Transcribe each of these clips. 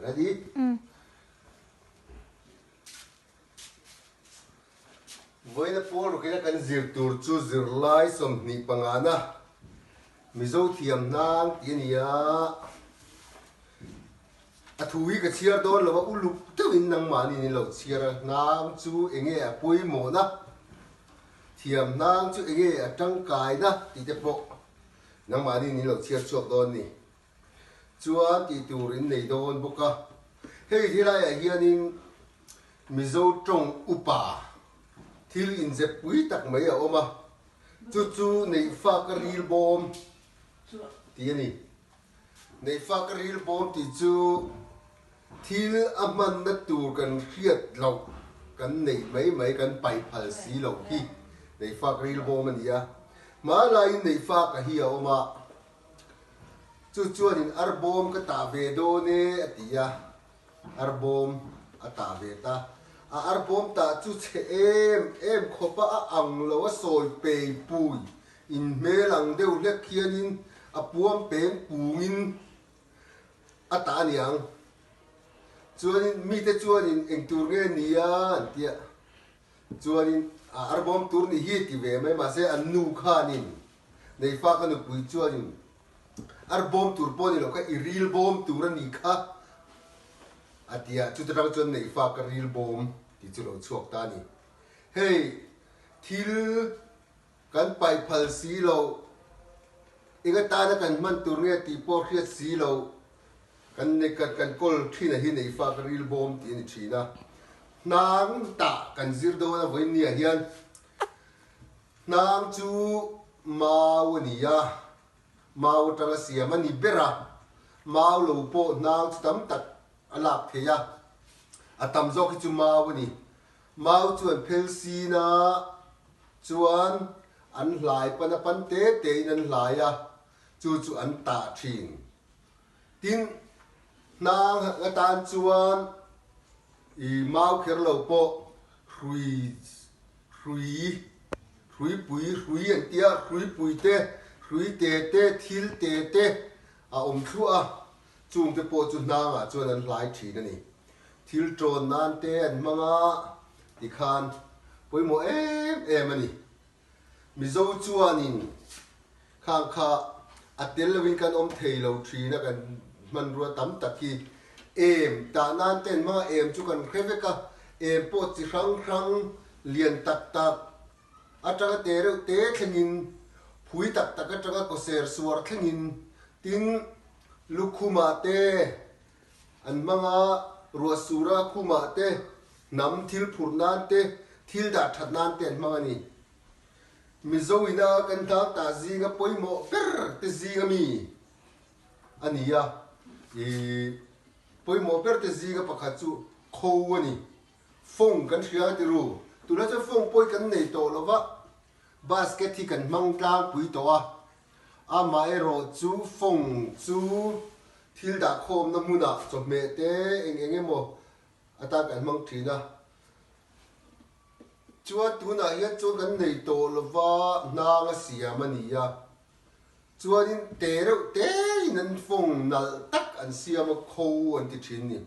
Ready? Vawiina pawl rukina kan zir tur chu zirlai 25 na Mizo thiam hnang tih a ni a. A thu hi ka chhiar dawn lo a, uluk deuhin nangmahni in lo chhiar a, hnang chu enge a pawimawhna, thiam hnang chu enge a tangkaina tih te pawh nangmahni in lo chhiar chhuak dawn ni. Chuan tih tur in nei dawn bawk a, hei helaiah hianin Mizo tawng upa thil inzep pui tak mai a awm a, chu chu neihfa ka ril bawm tih a ni. Neihfa ka ril bawm tih chu thil a hmanna tur kan hriat loh kan neih mai mai kan paih phal si loh hi neihfa ka ril bawm a ni a. Hmanlaiin neihfa ka hi a awm a, chu chuanin arbawm ka tah ve dawn e a ti a, arbawm a tah ve ta. A arbawm tah chu chhe em em khawpa a ang lo a sawi pei pui In hmel ang deuh hlek hianin a puam peng pungin a tah a niang. Chuanin mite chuanin eng tur nge nia an tia. Chuanin a arbawm tur ni hi ti ve mai mahse an nu khanin Neifa ka nupui chuanin arbawm tur pawh ni lo kha i ril bawm tur a ni kha a tia. Chuta tang chuan Neifa ka ril bawm tih chu lo chhuak ta a ni. Hei thil Kan paih phal si lo, eng atana kan hman tur nge tih pawh hriat si lo, kan kan kawl thin a hi neifa ka ril bawm tih a ni thin a. Hnang tah kan zir dawn a vawiin niah hian hnang chu mau a ni a, mau atanga siam a ni ber a, mau lo pawh hnang chu tam tak a lak thei a, a tam zawk hi chu mau a ni. Mau chu an phel sin a, chuan an hlai pan a pan te te in an hlai a, chu chu an tah thin. Tin, hnang atan chuan i mau kher lo pawh hrui hrui hruipui hrui an tia, hruipui te, hrui te te, thil te te a awm thluah a, chungte pawh chu hnangah chuan an hlai thin a ni. Thil ṭawn nan te an hmang a tikhan pawimawh em em a ni. Mizo chuanin khang kha a tel loin kan awm thei lo ṭhin a, kan hmanrua tam tak hi em tah nan te an hmang a, em chu kan hre vek a, em pawh chi hrang hrang lian tak tak atanga te reuh te thlengin phui tak tak atanga kawser suar thlengin tin lukhumah te An hmang a, ruah sura khumah te, hnam thil phurh nan te, thil dah that nan te an hmang a ni. Mizo ina kan hnang tah zinga pawimawh ber te zinga mi a ni a, i pawimawh ber te zinga pakhat chu kho a ni. Fawng kan hria a ti ru, tunah chuan fawng pawi kan nei tawh lo va, basket hi kan hmang tlangpui tawh a, Amaherawh chu fawng chu thil dahkhawmna hmunah chawhmeh te eng eng emaw atan kan hmang thin a. Chuan tunah hian chuan kan nei tawh lova hnang a siam a ni a. Chuanin te reuh tein an fawng nalh tak an siam a, kho an ti thin ni.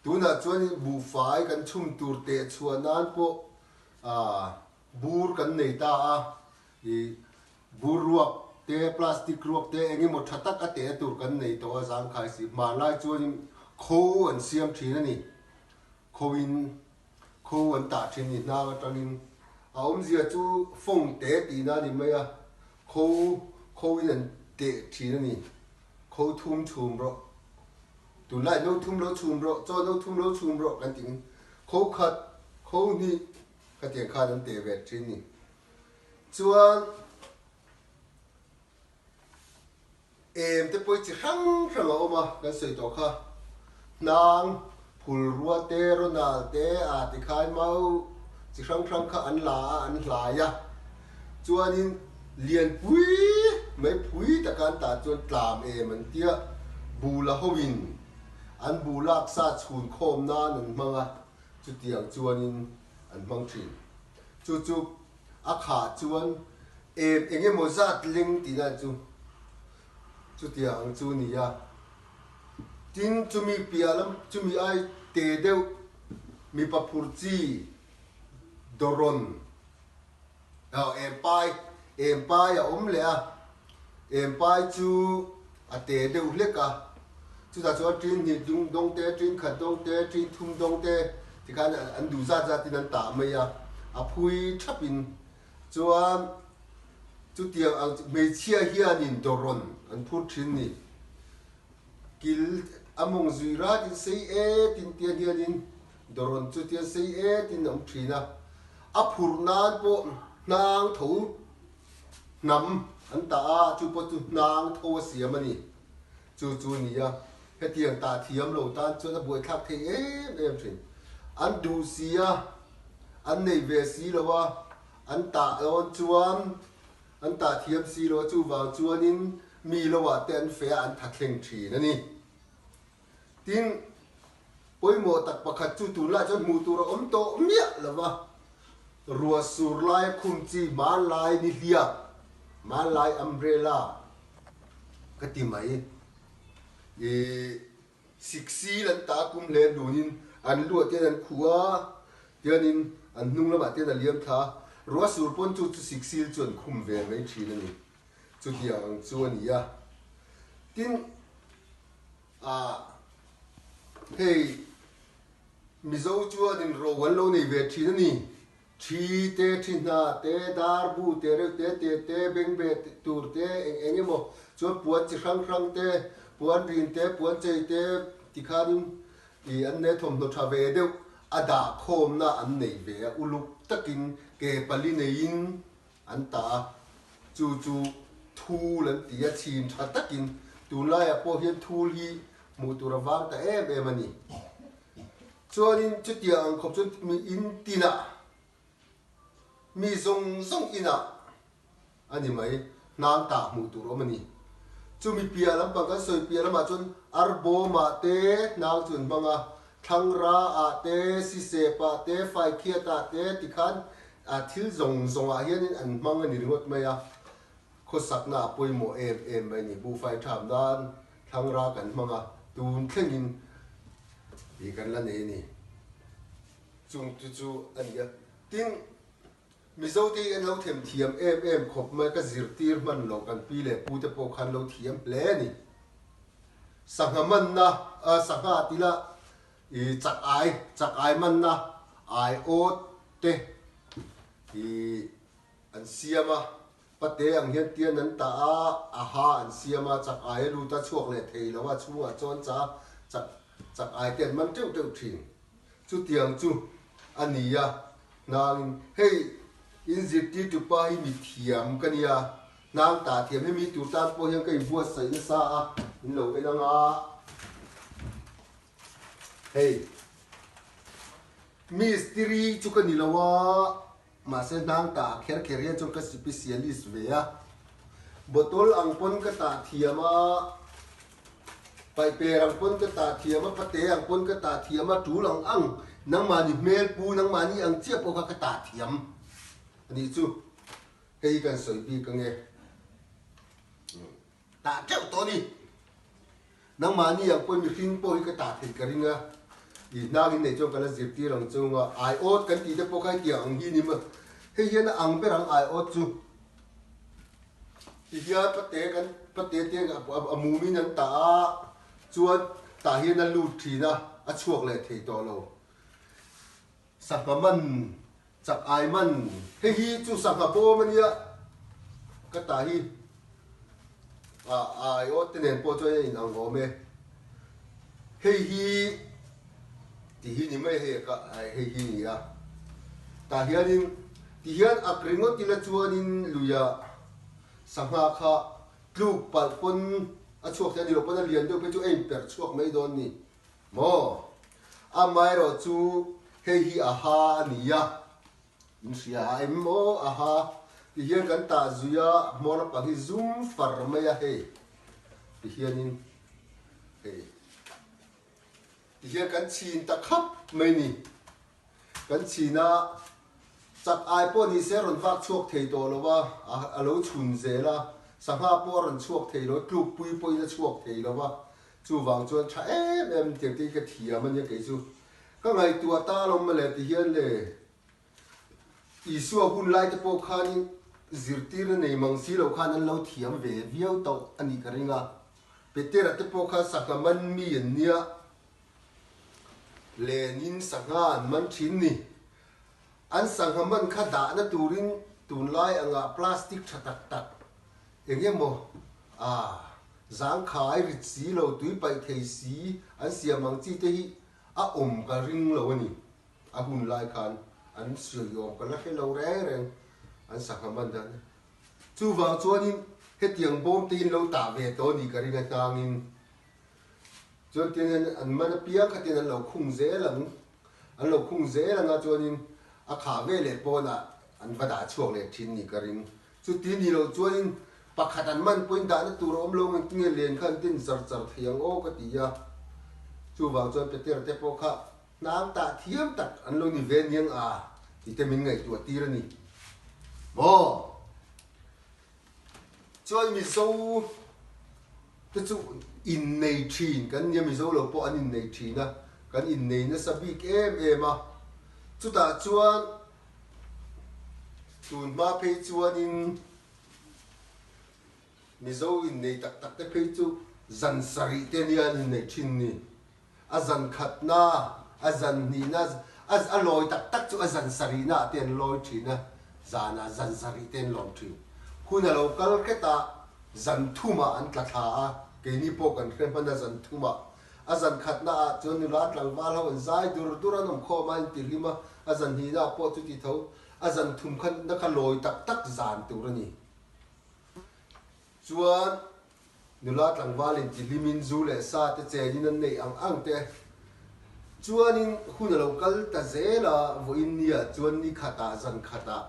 Tunah chuanin buhfai kan chhum tur teh chhuah nan pawh bur kan nei ta a. I bur ruak te, plastic ruak te eng emaw tha tak a teh tur kan nei tawh a zangkhai si. Hmanlai chuanin kho an siam thin a ni. Khoin kho an tah thin ni hnang atangin. A awmzia chu fawng te tihna a ni mai a, kho khoin an teh thin a ni. Kho thum chhum rawh. Tunlai no thum lo chhum rawh, chaw no thum lo chhum rawh kan tih kho khat, kho hnih khatiang khan an teh ve thin ni. Chuan em te pawh hi chi hrang hrang a awm a, kan sawi tawh kha. Hnang, phulrua te, rawnal te, a tikhai mau chi hrang hrang kha an la a, an hlai a. Chuanin lianpui mai phui taka an tah chuan tlam em an tia, bu la hoin an bu lak sa chhun khawm nan an hmang a, chutiang chuanin an hmang thin. Chu chu a khah chuan em eng emaw zat leng tih nan chu chutiang ang chu ni a. Tin, chumi piah lam, chumi ai te deuh mipa phur chi dawrawn, aw empai, empai a awm leh a, empai chu a te deuh hlek a, chutah chuan ṭin hnih dung dawng te, ṭin khat dawng te, ṭin thum dawng te tikhan an duh zat zatin an tah mai a, a phui ṭhapin chuan chutiang ang hmeichhia hianin dawrawn an phur ṭhin ni. Kil a mawng zui ratin sei e tin tian hianin dawrawn chu tian sei e tin a awm thin a, a phurh nan pawh hnang tho hnam an tah a, chu pawh chu hnang tho a siam a ni. Chu chu a ni a, hetiang tah thiam lo tan chuan a buaithlak thei em em thin. An duh si a, an nei ve si lo a, an tah dawn chuan An tah thiam si lo a, chuvang chuanin mi lo ah te an fe a, an tha thleng thin a ni. Tin, pawimawh tak pakhat chu tunlai chuan hmuh tur a awm tawh miah lo va, ruah sur laia khum chi hmanlai nihliap, hmanlai umbrella ka ti mai. Ih. Siksil an ta kum hle hnunin an luah tian an khuh a, tianin an hnung lamah tian a liam thla a, ruah sur pawn chu chu siksil chu an khum ve mai thin a ni. Chutiang ang chu a ni a. Tin, ah, hei Mizo chuanin ro an lo nei ve thin a ni. Thi te, thi hna te, dar bu te reuh te te te, bengbeh tur te, eng eng emaw chuan puan chi hrang hrang te, puan rin te, puan chei te tikhanin ih an nei thawmhnaw tha ve deuh a dah khawmna an nei ve a, uluk takin ke pali neiin an tah a, chu chu thul an ti a, chhin tha takin tunlaiah pawh hian thul hi hmuh tur a vang ta em em a ni. Chuanin chutiang ang khawp chuan mi in tinah, mi zawng zawng inah a ni mai, hnang tah hmuh tur awm a ni. Chumi piah lampang kan sawi piah lamah chuan arbawmah te hnang chu an hmang a, thlangraah te, sisepah te, faikhiatah te tikhan thil zawng zawngah hianin an hmang a ni ringawt mai a, khawsakna a pawimawh em em mai a ni. Buhfai ṭham nan thlangra kan hmang a, tun thlengin Tih kan la nei a ni. Chung chu chu a ni a. Tin, Mizote hi an lo themthiam em em khawp mai, ka zirtir hman lo, kan pi leh pu te pawh khan lo thiam hle a ni. Sangha manna, sangha tila i chak ai, chak ai manna, ai awt te i an siam a. Pate ang hian tian an tah a, a ha an siam a, chak ai a lut a, chhuak leh thei lo a, chhungah chuan cha chak chak ai te an man teuh teuh thin. Chutiang chu a ni a, hnangin hei in zirtirtu pa hi mi thiam ka nia, hnang tah thiam hemi tur tan pawh hian ka inbuatsaih nasa a, in lo en anga hei mistiri chu ka ni lo a. Mahse hnang tah kher kher hian chuan ka sipisialist ve a, bottle ang pawn ka tah thiam a, paihper ang pawn ka tah thiam a, pate ang pawn ka tah thiam a, tul ang ang, nangmahni hmel pu, nangmahni ang chiah pawh kha ka tah thiam a nih chu. Hei hi kan sawi bik ange. Tah teuh tawh a ni. Nangmahni ang pawhin mihring pawh hi ka tah theih ka ring a, i hnangin nei chuan ka la zirtir ang chung a, aiawt kan tih te pawh kha hetiang ang hi ni maw, hei hian a ang ber ang aiawt chu. Ti hian pate kan pate te a mumin an tah a, chuan tah hian a lut thin a, a chhuak leh thei tawh lo. Sangha man, chak ai man, hei hi chu sangha bawm a nia, ka tah hi a ai awt te nen pawh chuan a in ang awm e, hei hi ti hi ni mai hei ka hei hi ni a, tah hianin ti hian ak ringawt ila chuanin luiah sangha kha tluk palh pawn a chhuak thei a ni lo pawn a lian deuh phei chu a inperh chhuak mai dawn ni. Maw? Amaherawh chu hei hi a ha a ni a, in hria a em maw a ha? Ti hian kan tah zui a, hmawr lampang hi zum far mai a hei ti hianin hei ti hian kan chhin ta khap mai ni. Kan chhin a, chak ai pawh ni se rawn vak chhuak thei tawh lo a, a lo chhun zel a, sangha pawh a rawn chhuak thei lo, tlukpui pawhin a chhuak thei lo a. Chuvang chuan tha em em tiang te hi ka thiam a nia kei chu. Ka ngaihtuah ta alawm mawle ti hian le Isua hun lai te pawh khanin zirtirna nei mang si lo khan an lo thiam ve viau tawh a nih ka ring a. Petera te pawh kha sangha man mi an nia lenin sangha an man thin ni. An sangha man kha dahna turin tunlai angah plastic tha tak tak eng emaw a zangkhai rit si lo tui paih thei si an siam ang chi te hi a awm ka ring lo a ni. A hun lai khan an sawi awm ka la hre lo reng reng an sangha man dan. Chuvang chuanin hetiang bawm te hi an lo tah ve tawh a nih ka ring a hnangin. Chuan tin hian an man apiang khatin an lo khung zel ang, an lo khung zel ang a chuanin a khah ve leh pawnah an va dah chhuak leh thin nih ka ring. Chuti ni loh chuanin pakhat an man pawhin dahna tur a awm lo ang tinge len kha an tin char char thei ang aw ka ti a. Chuvang chuan Peter te pawh kha hnang tah thiam tak an lo ni ve niang a tih te min ngaihtuah tir a ni maw? Chuan Mizo te chu innei thin kan nia, Mizo lo pawh an innei thin a, kan innei nasa bik em em a. Chutah chuan tun hma phei chuanin Mizo innei tak tak te phei chu zan sarih te nia an innei thin ni. A zan khatna, a zan hnihna, a a lawi tak tak chu a zan sarihna ah te an lawi thin a, zanah zan sarih te an lawm thin. Hun a lo kal hret a, zan thumah an tla thla a, keini pawh kan hre hman a zan thumah. A zan khatna ah chuan nula tlangval ho an zai dur dur an awm khawm a, an tihlim a, a zan hnihna ah pawh chuti tho, a zan thum khatna kha lawi tak tak zan tur a ni. Chuan nula tlangval in tihlimin zu leh sa te chenin an neih ang ang te chuanin hun a lo kal ta zel a, vawiin nia chuan ni khatah zan khatah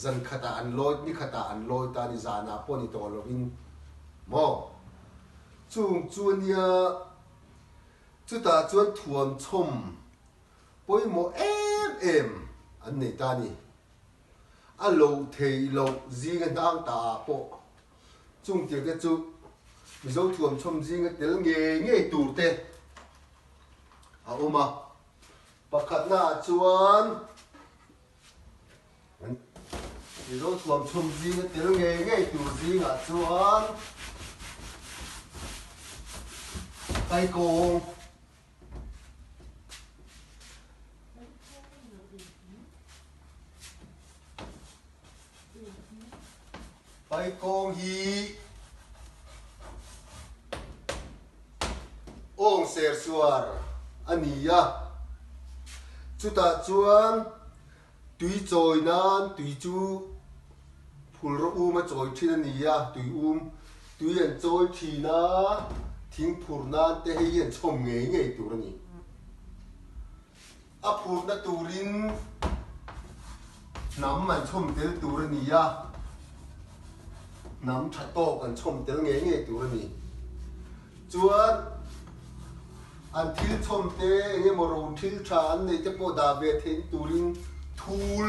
zan khatah an lawi ni khatah an lawi ta ni zanah pawh ni tawh lovin maw chung chu ania chutah chuan thuamchhawm pawimawh em em an nei ta a ni. A lo thei loh zinga hnang ta ah pawh chung tir te chu Mizo thuamchhawm zinga tel ngei ngei tur te a awm a. Pakhatna ah chuan Mizo thuamchhawm zinga tel ngei ngei tur zingah chuan Kaikawng. Paikawng hi awng ser suar a ni a, chutah chuan tui chawi nan tui chu phul rawh um a chawi thin a ni a, tui um tui an chawi thin a, thing phur nan te hei hi an chhawm ngei ngei tur a ni. A phurna turin hnam an chhawm tel tur a ni a, hnam tha tawk an chhawm tel ngei ngei tur a ni. Chuan an thil chhawm te eng emaw ro thil tha an neih te pawh dah ve theih turin thul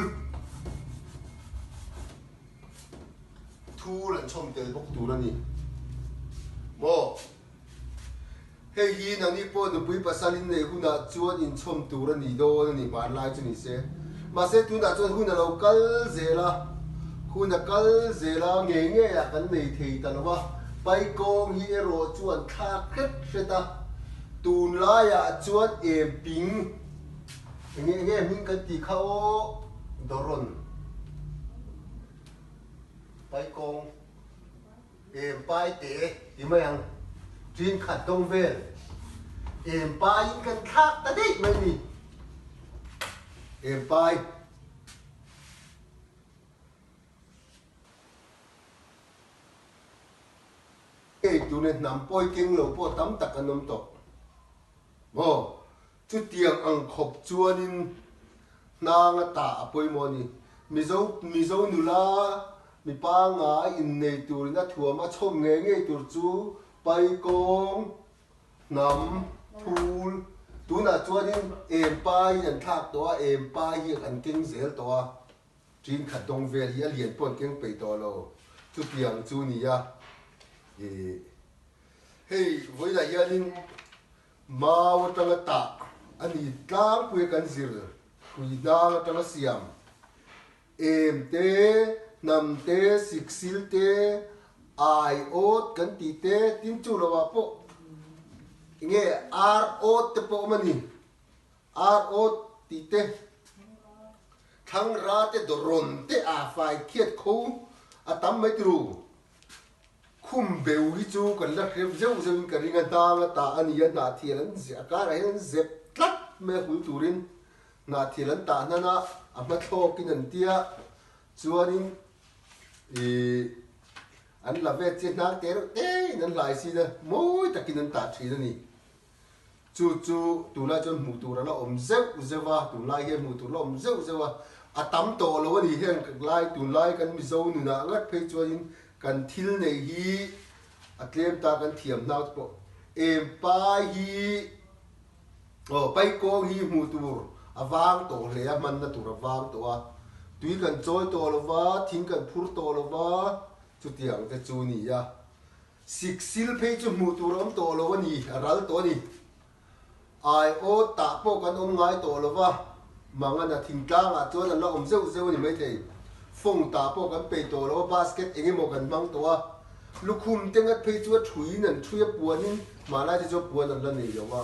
thul an chhawm tel bawk tur a ni. Maw? Hei hi nangni pawh nupui pasal in nei hunah chuan inchhawm tur a ni dawn a ni hmanlai chu ni se. Mahse tunah chuan hun a lo kal zel a, hun a kal zel a, ngei ngeiah kan nei thei ta lo a, Paikawng hi erawh chu an thlak hret hret a, tunlaiah chuan em ping enge enge hming kan tih kha aw Doron Paikawng. Em pai te ti mai ang, ṭin khat dawng vel em paiin kan thlak ta daih mai ni. Em pai. Hei tuna hnam pawi keng lo pawh tam tak an awm tawh maw? Chutiang ang khawp chuanin hnang a tah a pawimawh a ni. Mizo Mizo nula mipa ngai innei turin a thuam a chhawm ngei ngei tur chu Paikawng, Hnam, Thul, tunah chuanin em paiin an thlak tawh a, em pai hi an keng zel tawh a. Ṭin khat dawng vel hi a lian pawh an keng peih tawh lo. Chutiang chu ni a, ih. Hei vawiinah hianin mau atanga tah a ni tlangpui a kan zir hrui hnang atanga siam em te, hnam te, siksil te, ai awt kan tih te, tin chu lovah pawh enge ar awt te pawh awm a ni. Ar awt tih te, thlang ra te, dawrawn te a fai khiat kho a tam mai turu. Khum beu hi chu kan la hrep zeuh zeuh in ka ring a, hnang a tah a ni a, hnahthial an a karah hian an zep tlat mai a hul turin hnahthial an tah hnan a, a hma thlawkin an tia chuanin ih an la vet chiah hnang te reuh te in an hlai sin a, mawi takin an tah thin a ni. Chu chu tunlai chuan hmuh tur a la awm zeuh zeuh a, tunlai hian hmuh tur a la awm zeuh zeuh a, a tam tawh lo a ni heng lai tunlai kan Mizo nunah ngat phei chuanin kan thil nei hi a tlem ta kan thiam hnau te pawh em pai hi aw paikawng hi hmuh tur a vang tawh hle a, hmanna tur a vang tawh a, tui kan chawi tawh lo va, thing kan phur tawh lo va, chutiang te chu a ni a. Siksil phei chu hmuh tur a awm tawh lo a ni, a ral tawh a ni. Aiawt tah pawh kan awm ngai tawh lo va, Mangana thingtlangah chuan an la awm zeuh zeuh a ni maithei. Fawng tah pawh kan peih tawh lo a, basket eng emaw kan hmang tawh a. Lukhum te ngat phei chu a thuiin an thui a, puanin hmanlai te chuan puan an la nei lo va,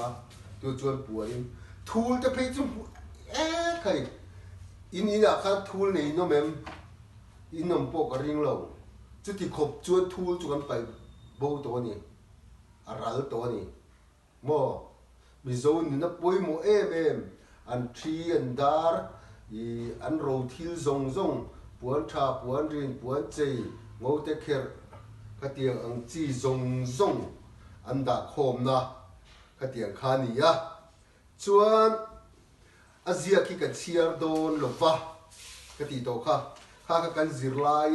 chu chuan puanin thul te phei chu hmuh ek hei. In inah khan thul nei in awm em? In awm pawh ka ring lo. Chuti khawp chuan thul chu kan paih bo tawh a ni, a ral tawh a ni. Maw? Mizo nuna pawimawh em em, an thi, an dar, ih an ro thil zawng zawng, puan tha, puan rin, puan chei, ngote kherh, khatiang ang chi zawng zawng an dah khawmna khatiang kha a ni a. Chuan a ziak hi ka chhiar dawn lo va ka tih tawh kha, kha kha kan zirlai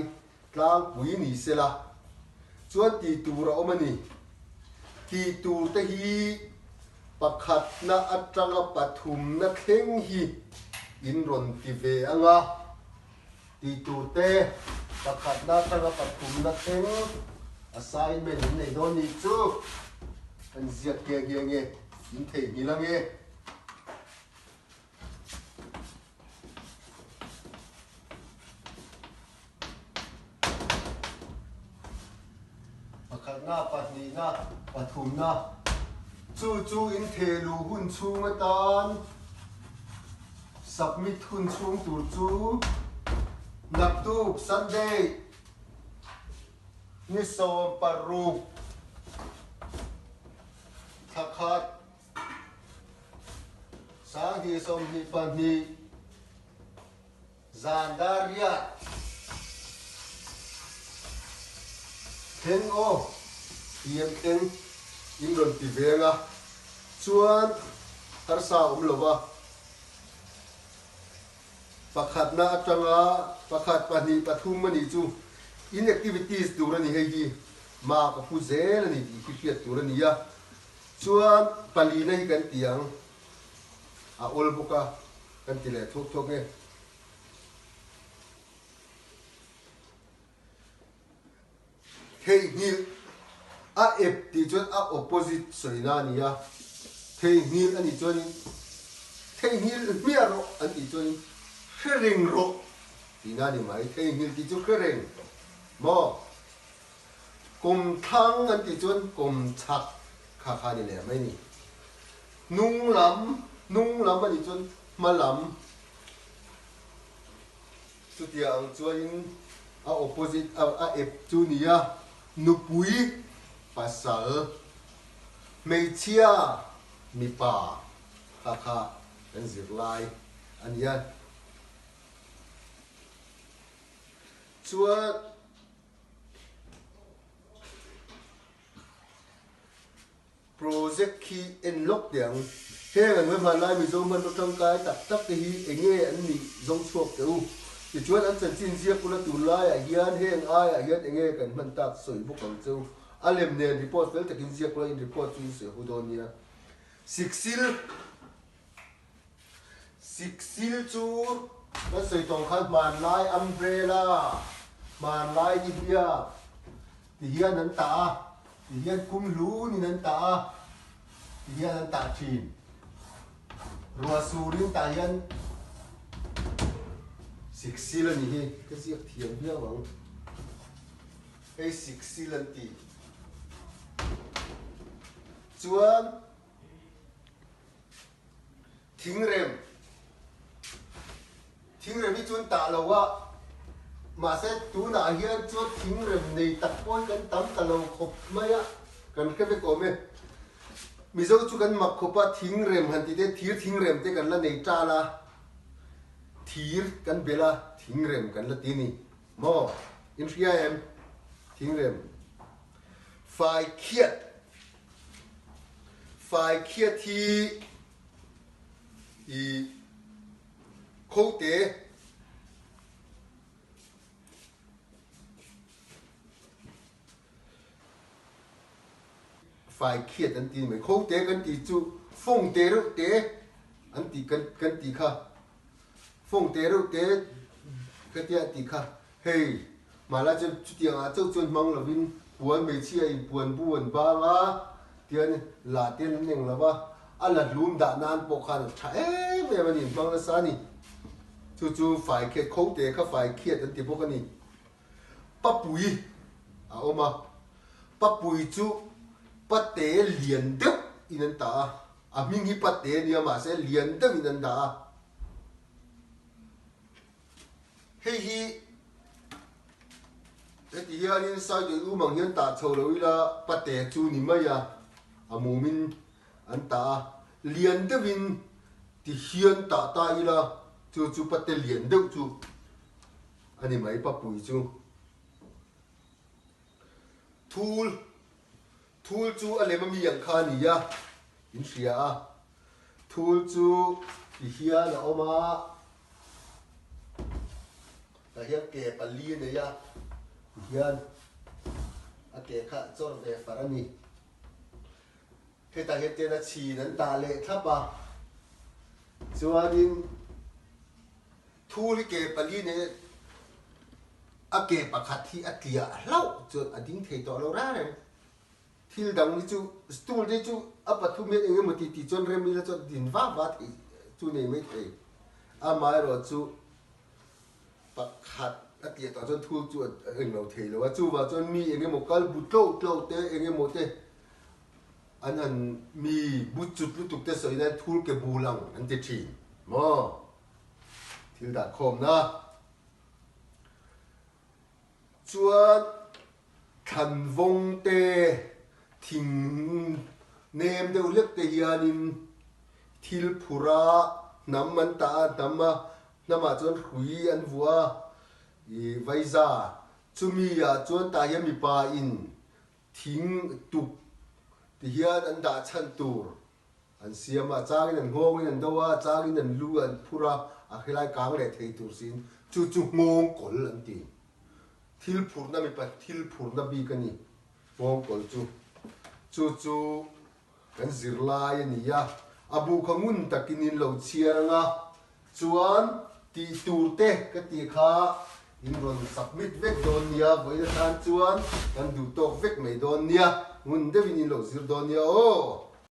tlangpui ni se la, chuan tih tur a awm a ni. Tih tur te hi pakhatna atanga pathumna thleng hi in rawn ti ve ang a, tih tur te pakhatna atanga pathumna thleng assignment in nei dawn nih chu kan ziak nghe nghe nge in theihnghilh ange. Pakhatna, pahnihna, pathumna chu chu in thehluh hun chhung atan submit hun chhung tur chu naktuk Sunday ni 16 thla khat 2022 Zan dar riat thleng aw tih an thleng in rawn ti veng a, chuan harsa awm lo va, pakhatna atanga pakhat, pahnih, pathum a nih chu in activities tur a ni hei hi mark a phu zel a ni tih hi hriat tur a ni a, chuan palina hi kan ti ang a awl bawk a kan ti leh thuak thuak nge. Theihnghilh a ep tih chuan a opposite sawina a ni a, theihnghilh a nih chuanin theihnghilh hmiah rawh an tih chuanin hre reng rawh tihna a ni mai. Theihnghilh tih chu hre reng maw? Kawmthlang an tih chuan kawmchhak kha kha a ni leh mai a ni. Hnung lam, hnung lam a nih chuan hma lam. Chutia ang chuanin a opposite a a ep chu ni a, nupui, pasal, hmeichhia, mipa kha kha kan zirlai a nia. Chuan. Project khi en lawk teh ang. Heng an hmai hmanlai Mizo hmanraw tangkai tak tak te hi enge an nih zawng chhuak teh u. Tichuan an chanchin ziak ula tunlaiah hian heng aiah hian enge kan hman tak sawi bawk ang cheu. A lem nen report fel takin ziak ula in report chu in sawi hu dawn nia. Siksil Siksil chu kan sawi tawng khan hmanlai umbrella, hmanlai nihliap ti hian an tah a. Ti hian kum hlunin an tah a, ti hian an tah thin. Ruah surin tah hian siksil a ni hi, ka ziak thiam viau ang. Hei siksil an ti. Chuan Thingrem Thingrem hi chuan tah lo a, mahse tunah hian chuan thingrem nei tak pawh hi kan tam ta lo khawp mai a, kan hre vek awm e. Mizo chu kan mak khawp a, thingrem han tih te thir thingrem te kan la nei tan a, thir kan bel a, thingrem kan la ti a ni maw? In hria em? Thingrem fai khiat Fai khiat hi i khote fai khiat an ti mai. Khote kan ti chu fawng te reuh te an ti kan kan ti kha. Fawng te reuh te ka tia tih kha hei hmanlai chuan chutiang ah chauh chuan hmang lovin puan hmeichhia in puan bu an bang a tian la te an eng lo va a la hlum dah nan pawh khan a tha em em a ni an hmang nasa a ni chu chu fai khiat kho te kha fai khiat an ti bawk a ni papui a awm a papui chu pate lian deuh in an tah a. A hming hi Pate a nia mahse lian deuhin an dah a. Hei hi heti hianin Saidoi um ang hian tah chho lo ila Pate chu ni mai a, a mumin an tah a. Lian deuhin ti hian tah ta ila chu chu Pate lian deuh chu a ni mai Papui chu. Thul. Thul chu a lem ami ang kha a ni a, in hria a. Thul chu ti hian a awm a, tah hian ke pali a nei a, ti hian a ke kha a chawr ve far a ni. Hetah hian ten a chhin an tah leh thlap a, chuanin thul hi ke pali nei a, a ke pakhat hi a tliah hlauh chuan a ding thei tawh lo reng reng. Thil dang hi chu stool te chu a pathum hian eng emaw ti tih chuan rem ila chuan din vak vak theih chu nei mai thei. Amaherawh chu pakhat a tih tah chuan thul chu a eng lo thei lo a, chuvang chuan mi eng emaw kal bu tlo tlo te eng emaw te an han mi bu chut lutuk te sawi nan thul ke bul ang an ti thin maw? Thil dah khawmna. Chuan thlanvawng te, thing nem deuh hlek te hianin thil phur a, hnam an tah a, hnam a, hnamah chuan hrui an vuah a, ih vaiza chumi ah chuan tah hian mipa in thing tuk ti hian an dah chhan tur An siam a, a changin an nghawngin an do a, a changin an lu an phur a, a helai kang leh thei tur siin chu chu nghawng kawl an ti. Thil phurhna mipa thil phurhna bik a ni nghawng kawl chu. Chu chu kan zirlai a ni a, a bu kha ngun takin in lo chhiar ang a, chuan tih tur te ka tih kha in rawn submit vek dawn nia, vawiin atan chuan kan duh tawk vek mai dawn nia, ngun deuhin in lo zir dawn nia aw.